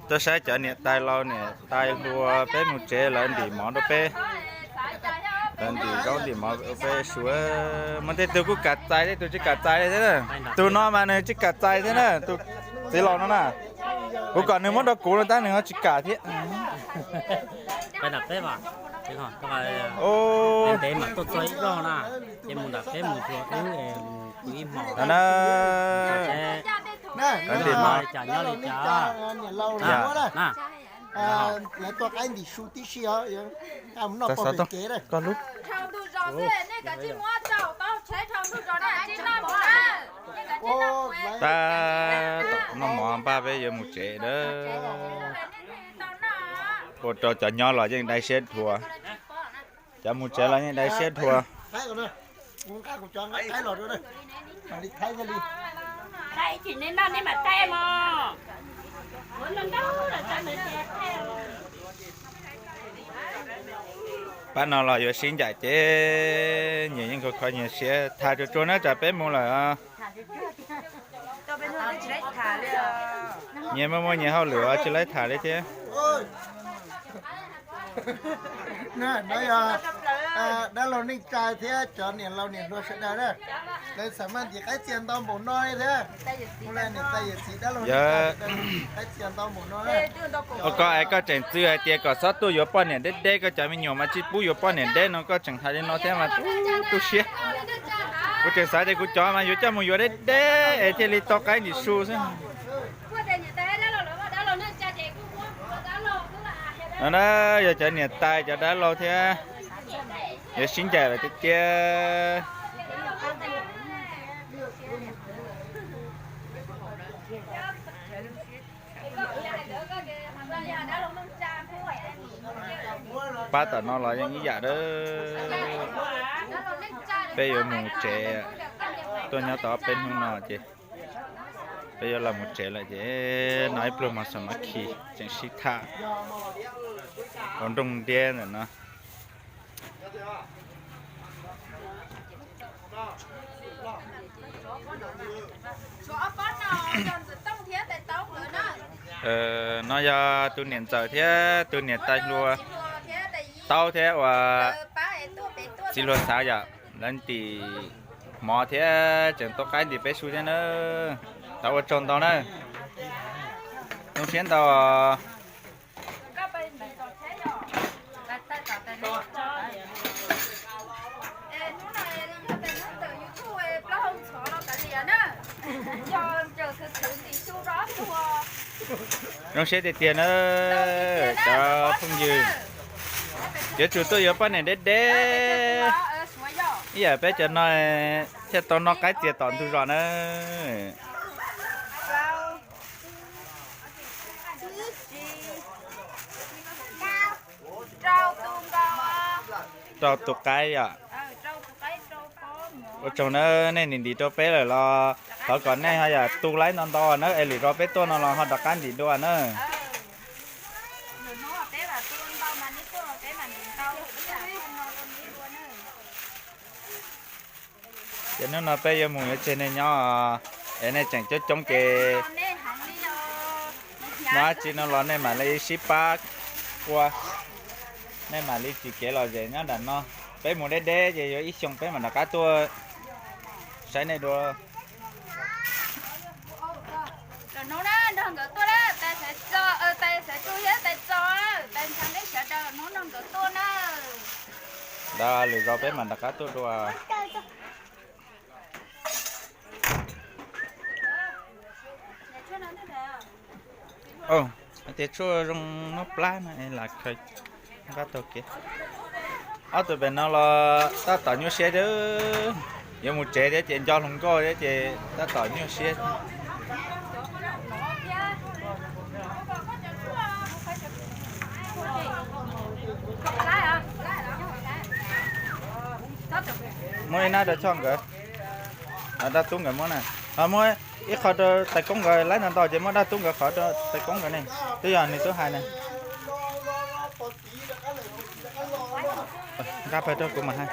Tuaj saib cov niam tais laus niam tais hluas peb mus tsev lawv ntim mov rau peb. Lawv ntim zaub ntim mov rau peb su. Muaj tej tug kuj kam txais, tej tug tsis kam txais li thiab na. Tus no mas nws tsis kam txais thiab na, tus txiv laus no na. Kuv kom nws muab rau kuv no tab nws ho tsis kam thiab. Ntev mas tuaj txog ib zaug na, ces mus nram peb mus xyuas wb mus kwv ib hmos na. Nyob li cas nyob li cas. Lawv tuaj qaib ntim su tib si os. Koj lub. Tab tom noj mov npaj peb yuav mus tsev na. Ua rau cov nyob los yeej dai siab dhuav. Cov mus tsev los yeej dai siab dhuav. Pab no los yuav sib ncaim ces nyias yeej kho kho nyias siab, tham tsuag tsuag na tsam peb mus lawm. Nyias muaj muaj nyias hauj lwm tsis laib tham li thiab. No yog dab laug neej tsa thiab cov niam laus niam hluas sawv daws na, lawv xav mas ntim qaib txias ntau npaum no li thiab. Yog ua koj es koj tseem txwv hais tias kom txhob tuaj yuav poj niam deb deb, koj cov me nyuam mas tsis pub yuav poj niam deb no, koj tseem hais li no thiab mas tu siab. Kuv tseem xav tias kuv cov mas yuav coj mus yuav deb deb es thiaj li tau qaib ntim su xwb. No na, yog cov niam tais cov dab laug thiab, yuav sib ncaim lawm tiag tiag. Pab tom no los yeej ib yam a. Peb yuav mus tsev, tuaj nyob tau peb hnub no ces peb yuav los mus tsev lawm ces no ib pluag mos xos mos khi tseem sib tham hauv nroog ntiab ntawm no. No yog tus niam ntxawm thiab tus niam tais hluas Taub thiab uas txiv hluas Xav yom, lawv ntim mov thiab tseem tua qaib ntim peb su thiab na. Tau ua tsaug ntau na. Zoo siab ntau. Zoo siab tiag tiag na cov phooj ywg. Yuav tsum tuaj yuav poj niam deb deb ib yam peb cov no thiaj tau noj qaib txias tom ntug zos na. Rau tus qaib yom. Ua tsaug na, nej ntim ntim rau peb lawm los thov kom nej ho yam tu laib ntau ntau na es lwm zaus peb tuaj no los ho rov qab ntim dua na. Ces hnub no peb yuav mus yuav tseg nej nyob es nej tseem coob coob ces muaj dab tsi no los nej mam li sib pab ua, nej mam li tsim kev lom zem nyob nram no. Peb mus deb deb ces yuav ib xyoos peb mam rov qab tuaj saib nej dua. Ntawd lwm zaus peb mam rov qab tuaj dua. Hais tias tshuaj zoo noj plab no es lam khaws nqa taug kev. Ob tug pem no los tab tom nyuaj siab thiab, yuav mus tsev thiab ces nco hluas nkauj thiab ces tab tom nyuaj siab. Muab ib nab rau Choj nkawd, Daj Tub nkawd muab na. Ho muab ib qho rau Tais Koob nkawd, laib ntau ntau ces muab Daj Tub nkawd qhov rau Tais Koob nkawd ne. Twb yog nws twb hais na. Nqa pawg rau kuv mam hais.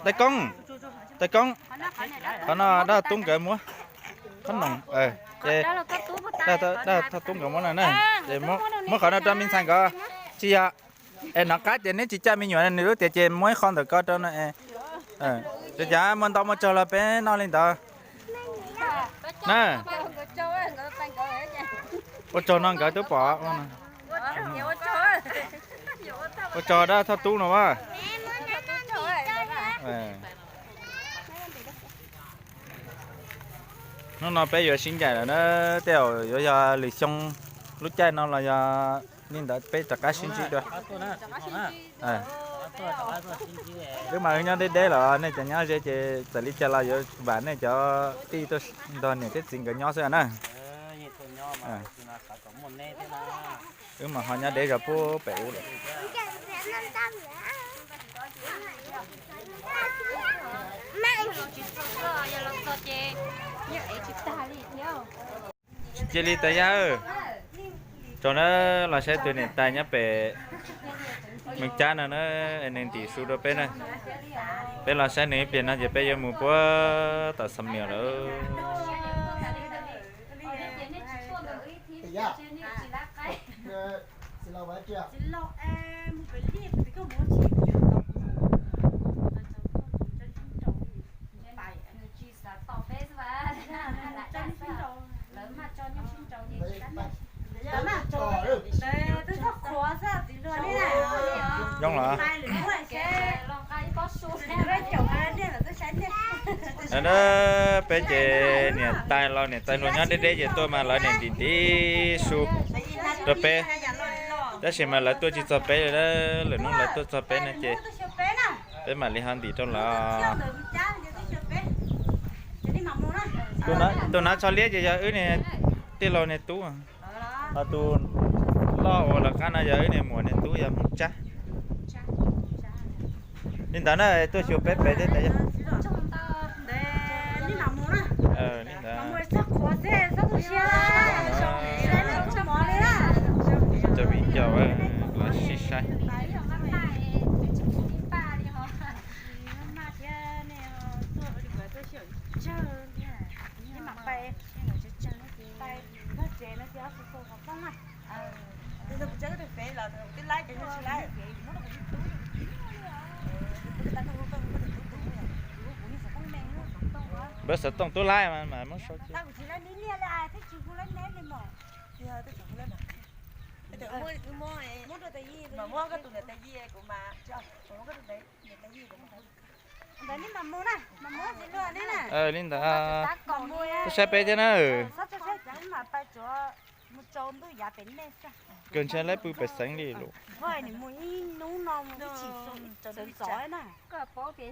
Tais Koob, Tais Koob, qhov no Daj Tub nkawd muab. Qhob noom, ces Dag thaj tub nkawd muab no na, ces muab qhov no rau me ntxhais nkawd. Tsis yog, es nov qab ces neb tsis coj me nyuam nws lub tias ces muab ib qho ntawm ko rau no. Ces cas muaj ntau muaj tsawg los peb noj li ntawd na. Ua tsaug no nkawd twb pom. Ua tsaug dag thaj tub no as. Hnub no peb yuav sib ncaim lawm na, tej zaum yuav yog lwm xyoo lub caij no los yog li ntawd peb rov qab sib ntsib dua. Wb mas wb nyob deb deb los nej cov nyob ze ces txawm li cas los yuav vam nej cov tij tuaj nrog niam thiab txiv nkawd nyob xwb na. Wb mas ho nyob deb zog puag pem ub lawm. Cia li tas yaj, tsaug na, los saib tus niam tais nyob pem Mees Cab no na, nws ntim su rau peb na. Peb los saib nws ib pliag no ces peb yuav mus puag tom Xam Mias lawm. Zoo los? Peb ces niam tais los niam tais hluas nyob deb deb ces tuaj mas lawv niam ntim ntim su rau peb, tab sis mas lawv tuaj tsis txog peb li, lwm hnub lawv tuaj txog peb no ces peb mam li ho ntim rau lawv. Tus hnav tsho liab ces yog wb niag tij laug niag tub, ho tus loj uas lawv qab no yog wb niag muam niag tub yog Hmoob Tsab. Li ntawd na, tuaj xyuas peb pem thiab tas yaj. Li ntawd. Cov viv ncaus los sib saib. Npawb xov tooj tub laib mas muab sau. Li ntawd, tuaj saib peb thiab na. Kawg ntshe lawv pw pem xeev li lawm. Koj paub tias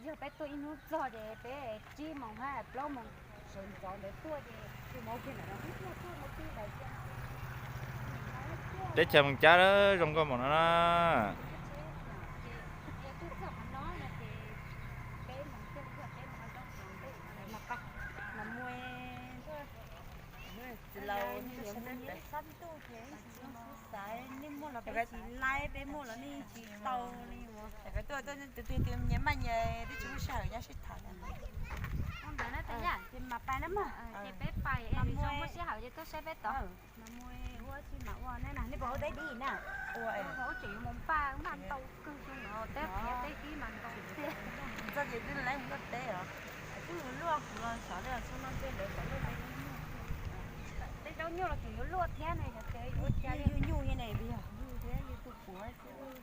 yog peb tuaj ib hnub txog ces peb tsib moos hab plaub moos sawv ntxov ntawd tuaj ces tsis mus kiag ntawm no, ib hnub tuaj mus twg lawm. Teb chaws Moos Cab zoo nkauj npaum no na. Txiv laus, nej muaj los peb tsis laib, peb muaj los nej tsis tau li. Nyias maj nyias twb tsis muaj sij hawm nyob sib tham. Ces mas pais na mog, ces peb pais, lwm zaus muaj sij hawm ces tuaj saib peb tod. Mas mus ua si mas ua ne na, nej puas ua teb dib na? Ua, ua tseem yuav mus npaj, npaj ntau kawg xyoo no, teb qhiav teb dib mas ntau tiag. Txog ces twb laiv mus luaj teb os. Twb mus luaj kuv los xyov, xyoo no tej lawv cov luaj teb, tej zaub nyuj los tseem yuav luaj thiab ne, yog tias yus nyuj li ne, yus thiab yus tus puav xwb.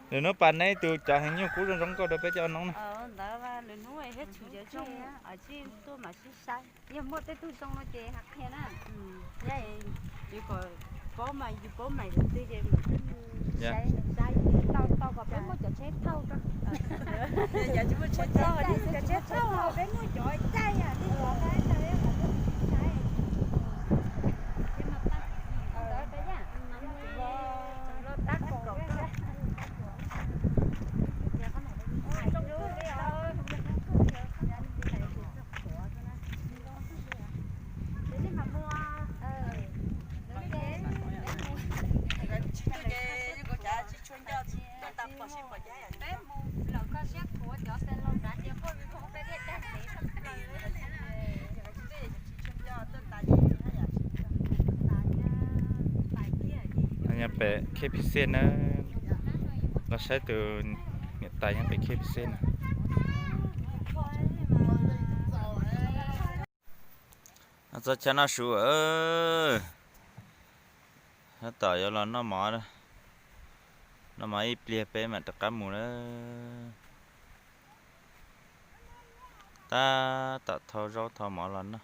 Lwm hnub pas neb tus cov heev nyuj kub zoo zoo nkauj rau peb coj noob na. Ntawd lwm hnub thiab tshwm cov zoo, tsij tuaj mam sib saib. Yog muaj tej tug zoo no ces hais qhia na. Yog kom paub mas yus paub mais twg ces mam saib, saib tau tau kom peb muaj cov tsheb thauj rau. Yog tsis muaj tsheb thauj, cov tsheb thauj peb muaj cov caij, yog tsis muaj caij, Peb mus lawm koj siab khuav cov tes laus nrad ces quaj vij voog peb thiaj tag ntev. Pem K P C na, los saib tus niam tais nyob pem K P C na. Txog chaw noj su, tab tom yuav los noj mov, noj mov ib pliag peb mam rov qab mus na. Tab tom thau zaub thau mov los noj.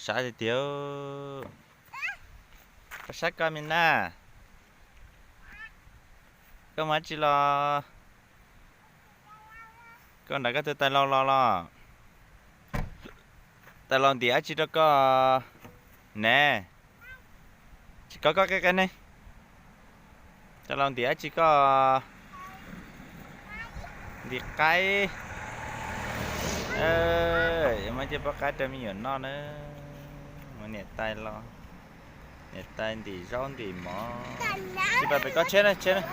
Sab tiag tiag. Koj sab koj me na. Koj mus dab tsi los? Koj nrog koj tus tais laus los los? Tais laus ntim dab tsi rau koj ne? Tsis kov koj qe qe ne. Tais laus ntim dab tsi koj? Ntim qaib. Muab cov poj qaib rau me nyuam noj na. Mus niam tais los, niam tais ntim zaub ntim mov. Tsis pais pem koj tsheb na, tsheb na.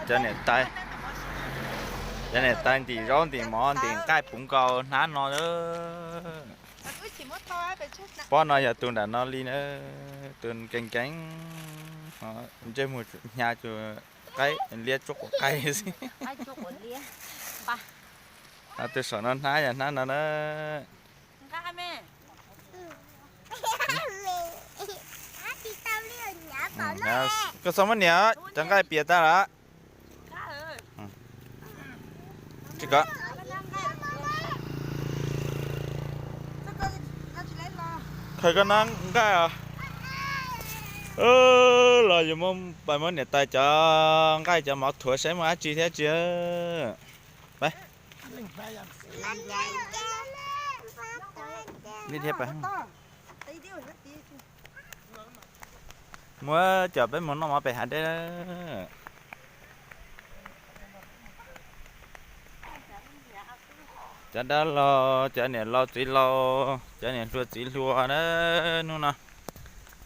Cov niam tais, cov niam tais ntim zaub ntim mov ntim nqaij puv nkaus hnab no. Pob no yog tus nram no li na, tus nkees nkees, ntsej muag hnyav cuag qaib liab tsuab quav qaib xwb. Tus saum no hnab yog hnab no na. Koj txhob muab nias, cov nqaij pias tag lawm. Tsis kov. Khaws koj nab nqaij os. Los yus muab pais muab niam tais cov nqaij cov mov thuav saib muaj dab tsi thiab tsis. Peb, li thiab pais. Muab coj peb mus noj mov pem hav dej. Cov dab laug, cov niam laus txiv laus, cov niam hluas txiv hluas na, hnub no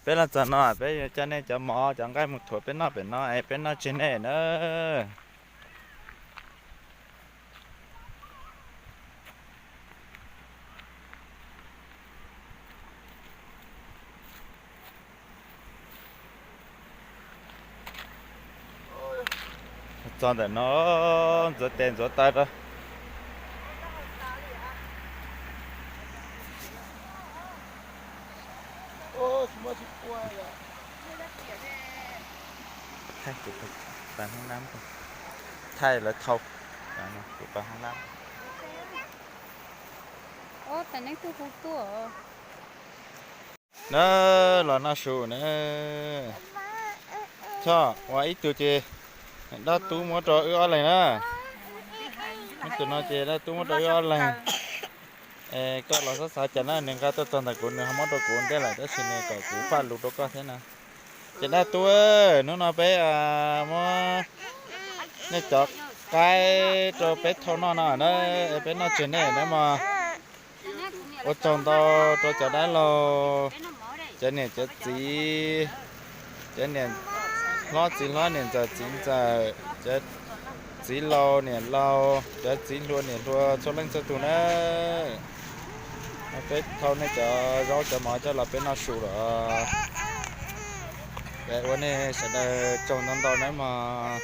peb los txog no peb yuav coj nej cov mov cov nqaij mus thuav peb noj pem no es peb noj tseg nej na. Txog ntawm no ntxuav tes ntxuav taw rau. Thaij kuv pas hoob nab, thaij lawv thau kuv pas hoob nab. Na, los noj su na. Choj ua ib tug ces dab tub muab rau wb ob leeg na. Ib tug no ces dab tub muab rau wb ob leeg. Koj los xav xav cas na, nws nqa tuaj txog ntawm kuv nws ho muab rau kuv ntej lawm tab sis nws kom kuv faj lus rau koj thiab na. Ces dab tub, hnub no peb muab nej cov qaib rau peb thau noj no na, peb noj tseg nej na mog. Ua tsaug ntau rau cov dab laug, cov niam cov txiv, cov niam hlob txiv hlob, niam ntxawm txiv ntxawm, cov txiv laus niam laus, cov txiv hluas niam hluas txhua leej txhua tus na. Peb thau nej cov zaub cov mov coj los peb noj su los. Ua nej sawv daws tsaug ntau ntau nawb mog.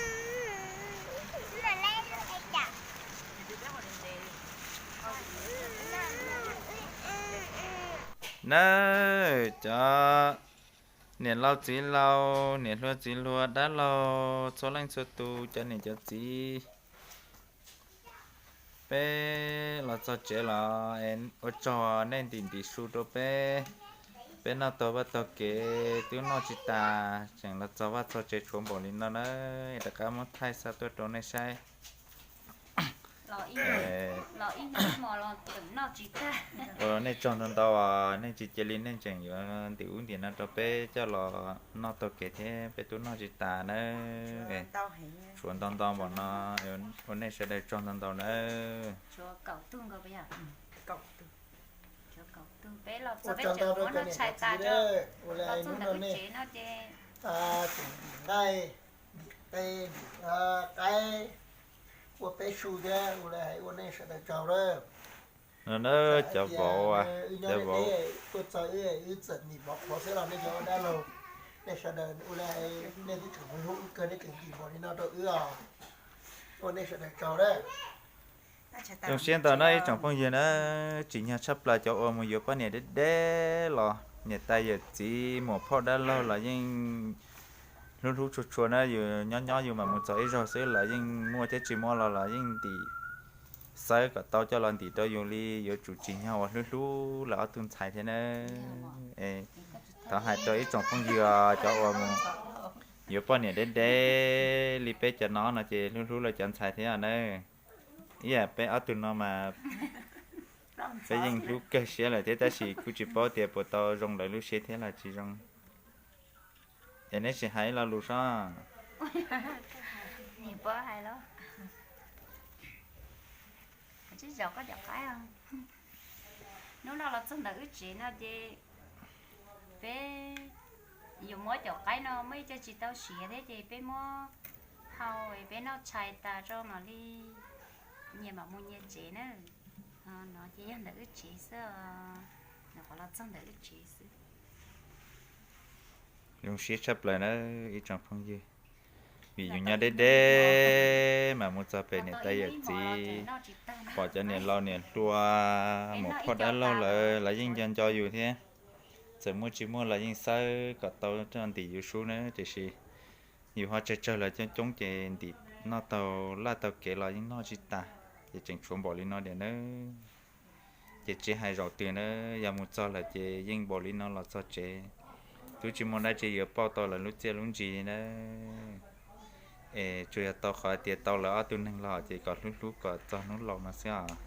Nawb, cov niam laus txiv laus, niam hluas txiv hluas, dab laug txhua leej txhua tus, cov niam cov txiv, peb los txog tsev los ua tsaug nej ntim ntim su rau peb. Peb noj tau vaj tau kev twb noj tsis tas, tseem los txog vaj txog tsev tshuav npaum li no na. Rov qab muab thaij xa tuaj rau nej saib. Ua nej tsaug ntau ntau, nej tsis cia li nej tseem yuav ntim ub ntim no rau peb coj los noj taug kev thiab peb twb noj tsis tas nawb. Tshuav ntau ntau npaum no, ua nej sawv daws tsaug ntau ntau nawb. Ua tsaug ntau rau cov niam cov txiv, ua li hnub no nej tseem ntim nqaij, ntim qe, ntim qaib, ua peb su thiab, ua li hais ua nej sawv daws tsaug lawm. No na, cov vauv, cov vauv tuaj txog wb, wb txawm ntim mov qhuav xwb los nej cov ua dab laug, nej sawv daws ua li hais nej twb tseem hlub wb kawg, nej tseem ntim npaum li no rau wb os. Ua nej sawv daws tsaug lawm. Zoo siab ntau na ib tsoom phooj ywg na, tsim nyog tshaj plaws cov uas mus yuav poj niam deb deb los niam tais yawm txiv muam phauj dab laug los yeej hlub hlub tshua tshua na, yus nyob nyob yus mam mus txog ib zaug xwb los yeej muaj thiab tsis muaj los los yeej ntim xawb kom tau coj los ntim rau yus li, yuav tsum tsim nyog uas hlub hlub lawv ob tug ntxhais thiab na. Thov hais rau ib tsoom phooj ywg cov uas mus yuav poj niam deb deb li peb cov no no ces hlub hlub lawv cov ntxhais thiab na. Ib yam peb ob tug no mas peb yeej hlub kawg siab lawm thiab tab sis kuj tsis paub tias puas tau zoo lawv lub siab thiab los tsis zoo. Es neb sim hais ib lo lus sob. Hnub no los txog ntawm wb tsev no ces peb yuav muab cov qaib no muaj ib co tsis tau siav thiab ces peb muab hau es peb noj tshais tas tso mam li nyias mam mus nyias tsev na. No ces yog ntawm wb tsev xwb, nyuam qhuav los txog ntawm wb tsev xwb. Zoo siab tshaj plaws na ib tsoom phooj ywg, vim yus nyob deb deb mas mus txog pem niam tais yawm txiv, pom cov niam laus niam hluas muam phauj dab laug lawm los yeej nco nco yus thiab. Txawm muaj tsis muaj los yeej xawb kom tau ntim yus sub na, tiam sis yus ho tsawg tsawg lawm coob coob ces ntim noj tau laj tau kev los yeej noj tsis tas, ces tseem tshuav npaum li no diam na. Ces tsis hais zaum twg na, yog mus txog lawm ces yeej npaum li no los txog tsev. Twb tsis muaj dab tsi yuav pauj tau lawv lub txiaj lub ntsig na. Es tsuas yog tau qhov tias tau lawv ob tug neeg los ces kom hlub hlub kom txog hnub laus no xwb os.